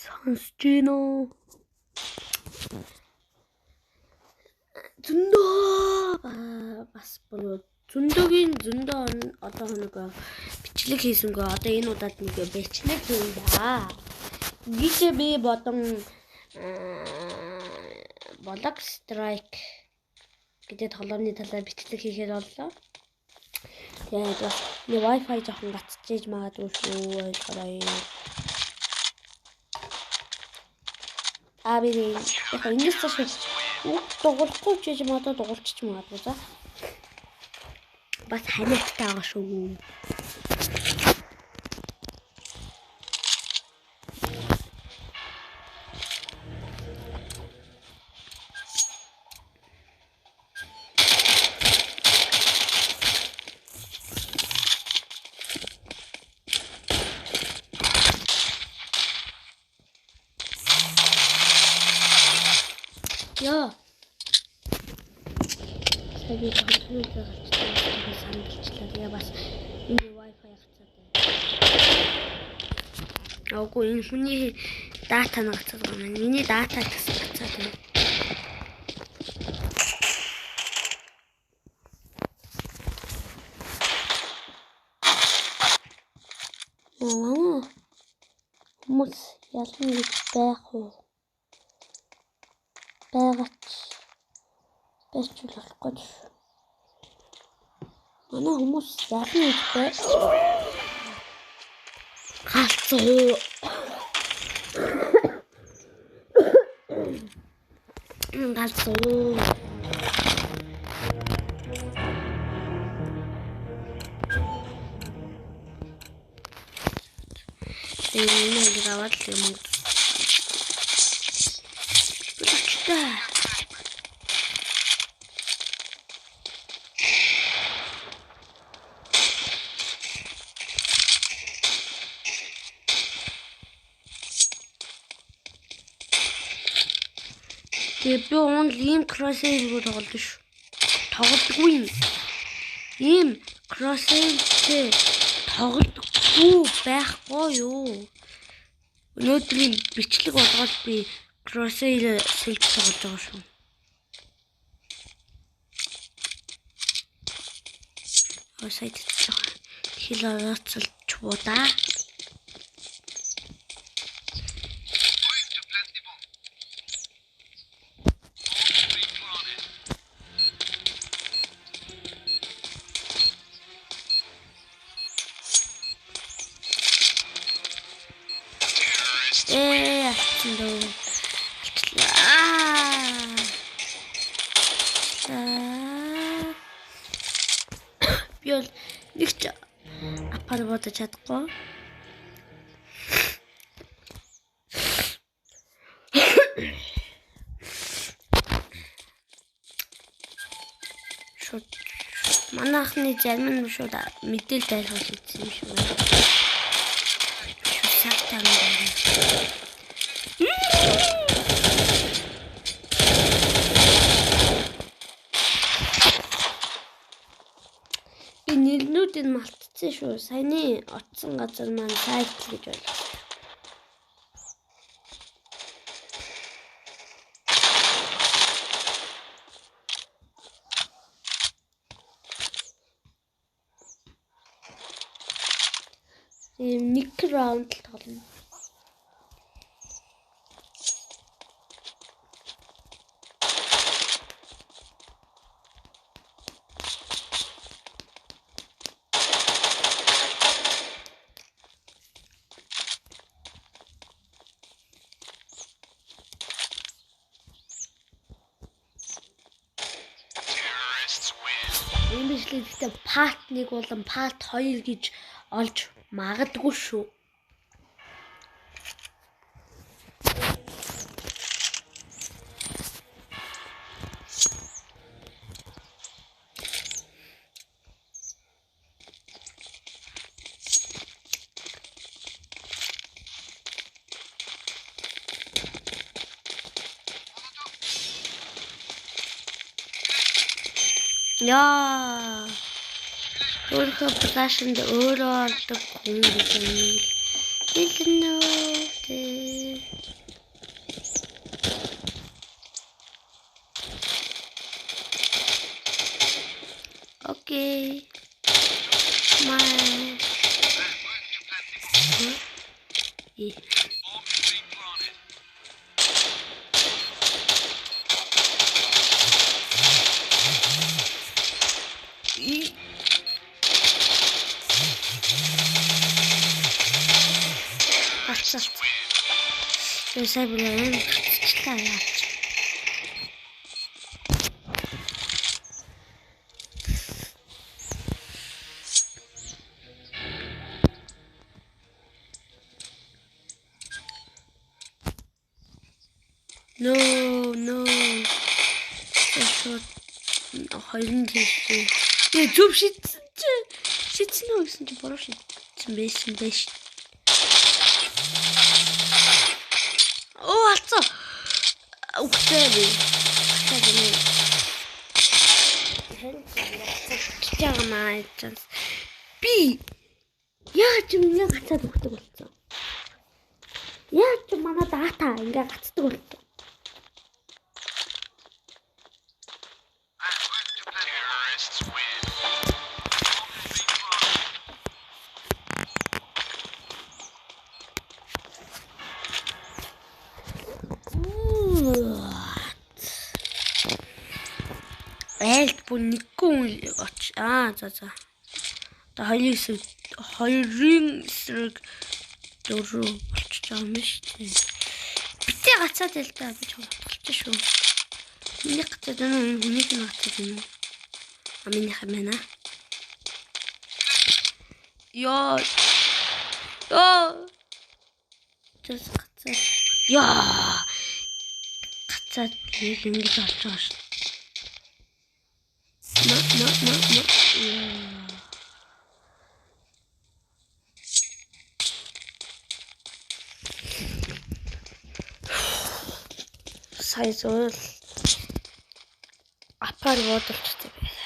Сонсож гин үү? Зөндөө бас бүр зөндөөгийн зөндөө одоо хоног бичлэг хийсэнгүй. Одоо энэ удаад нэг бичлэг хийн да. Гэж би бодон Block Strike гэдэг тоглоомны талаар бичлэг хийхээр боллоо. Тэгээд бас миний Wi-Fi жоохон гацчихж магадгүй шүү, ойлгоорой. Би яг эндээс цааш үг дугуулахгүй ч гэж магадгүй, дугуулчих магадгүй за. Бас ханиаттай байгаа шүү. Яа. Сая би компьютер гарчсан сандалчлаа. Тэгээ бас миний Wi-Fi гацаад байна. Аагүй, энэ хүний дата нь гацаад байгаа юм. Миний дата гэсэн гацаад байна. Аа. Хүмүүс ялна гэж байх уу? Байгаач байж болохгүй шүү. Манай хүмүүс ялна гэж бай. Галзуу. Галзуу. Тэгээ нэг аваад л юм. Тэгээ би уун л ийм кроссэйвер тоглодог шүү. Тоглодоггүй юм. Ийм кроссэйвертэй тоглодоггүй байхгүй юу? Өнөөдрийн бичлэг болгоод би кроссэйвер сэлж тоглож байгаа шүү. Сая хэл орооцолчвоо да. Би бол нэг ч апар бодож чадахгүй. Шууд манайхны зарим нь шууд мэдээлэл дайлгаж хийсэн юм шиг байна. Шууд сартаа юм. Би нэрнүүдийг мартчихсан шүү. Саяны очсон газар маань сайт гэж ойлголоо. Тийм нэг раунд л тоглоно. Энэ бичлэг гэхдээ part 1 болон part 2 гэж олж магадгүй шүү. Яа. Өөрийнхөө флашинд өөрөө ордог хүн гэж юм. Хэлнэ үү? Тэ. Окей. Май. И. И. Алцсан. Би сая бүр аим гацчлаа яач. No, no. Шууд хоёрын тийш. Би зөв шидсэн чи. Шидсэн үү гэсэн чи буруу шидсэн байсан байж. Оо алцсан. Үхтэй би. Үхтэй би. Харин гэж байгаа маа. Би яаж юм ингэ гацаад өгдөг болсон. Яаж ч манай дата ингэ гацдаг болсон. Айлт бүр нэггүй оч. Аа за за. Одоо хоёрын эсрэг хоёрын эсрэг дөрөв болчихж байгаа юм шүү дээ. Битээ гацаад байл та би чам болчих шүү. Миний гацаад байна уу? Хүнийх нь гацаад байна уу? А минийх юм байна. Йоо. Йоо. Тэс гацаад. Яа. Гацаад нэг ингэж олж байгаа шүү. No, no, no, no. Yeah. Сая зөв апар бодолчтой байх.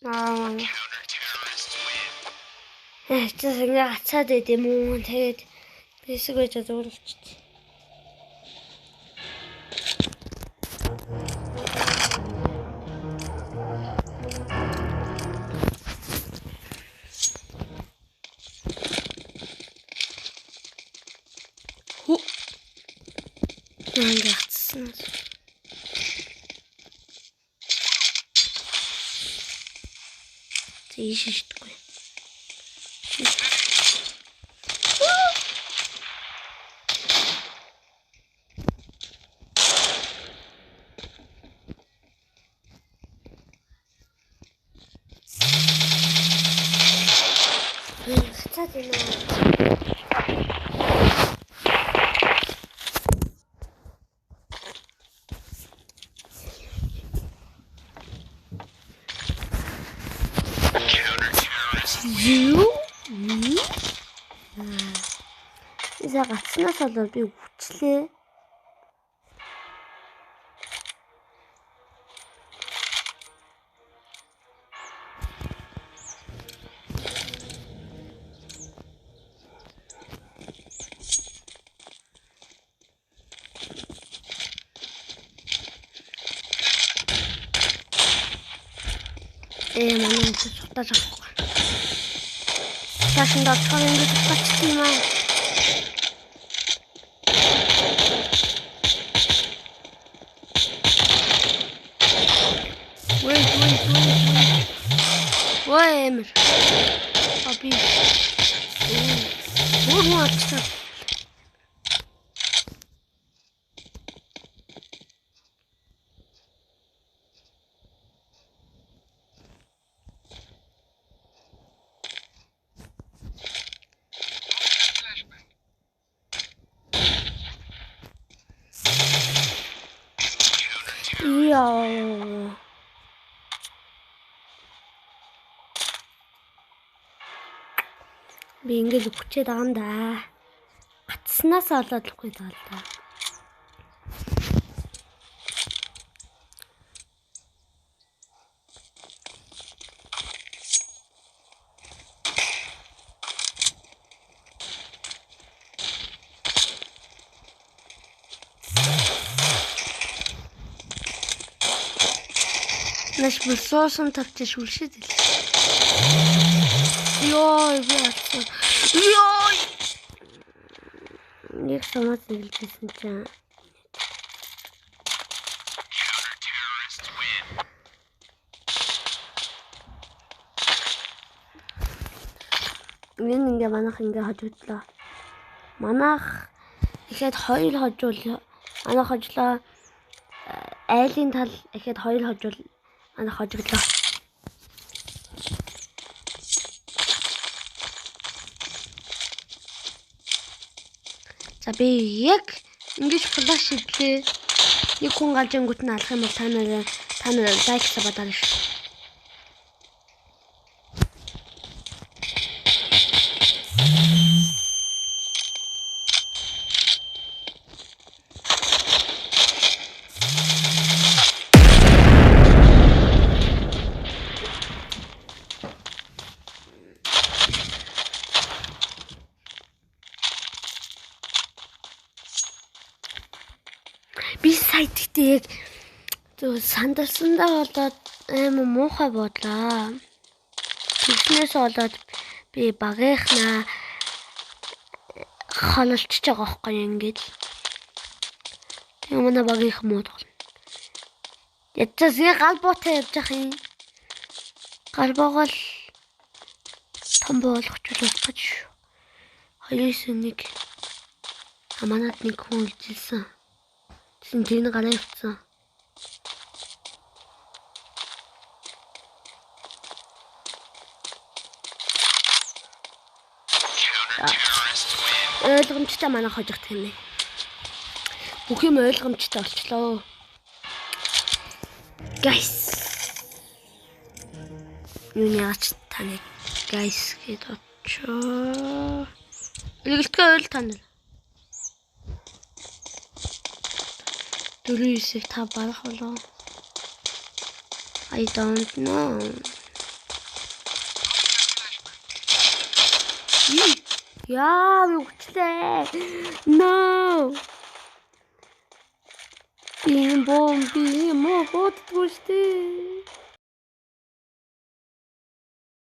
Аа. Тэс ингээ гацаад байд юм уу? Тэгээд хэсэг байж зөвлөлчтэй. Хөө. Ингээ гацсан. Ийш шидэггүй. Гацаад байна. You me? Иза гацснаас болоод би үчлээ. Манай хүн сутаж авахгүй. Цаашнд очихоор ингэж утгаачсан юм аа. Wait, wait, wait, wait. Ой, эмэр. Аби. Өөр хүн авчихсан. Яа. Би ингээл үхчээд байгаа юм да. Гацснаас олоод л үхээд байгаа л да. Наш бүр суусан тавчиж шүлшээд л. Йой, би алдсан. Йой. Нэг самаас нэгэлжсэн чинь. Энэ ингээ манайх ингээ хожигдлоо. Манайх ихэд хоёр хожуул манайх хожлоо. Айлын тал ихэд хоёр хожуул манайх хожигдлоо. За би яг ингэж flash идлээ. Нэг хүн галж ангууд нь алах юм бол та нар like sub дарна шүү. Би сая тэгтээ яг зөв сандарсандаа болоод амар муухай бодлоо. Тэгснээс болоод би багийнхнаа хололчж байгаа байхгүй юу ингээд. Тэгээ манай багийнх муу тоглоно. Ячаас яг галбуутай явж ах юм. Галбуугаал том болгочихвол гэж. 2-1. Манад нэг хүн илжилсэн. Тэгсэн тэр нь гараа явцсан. Ойлгомжтой манай хожигдох юм. Бүх юм ойлгомжтой болчлоо. Guys. Юу яач таны guys гэдээ очоо. Үлгэлтгээ ойл та нар. 4-9-ийг та барах болов. I don't know. Яа, би үхчлээ. No. Би бом би мó боддгоо штэ.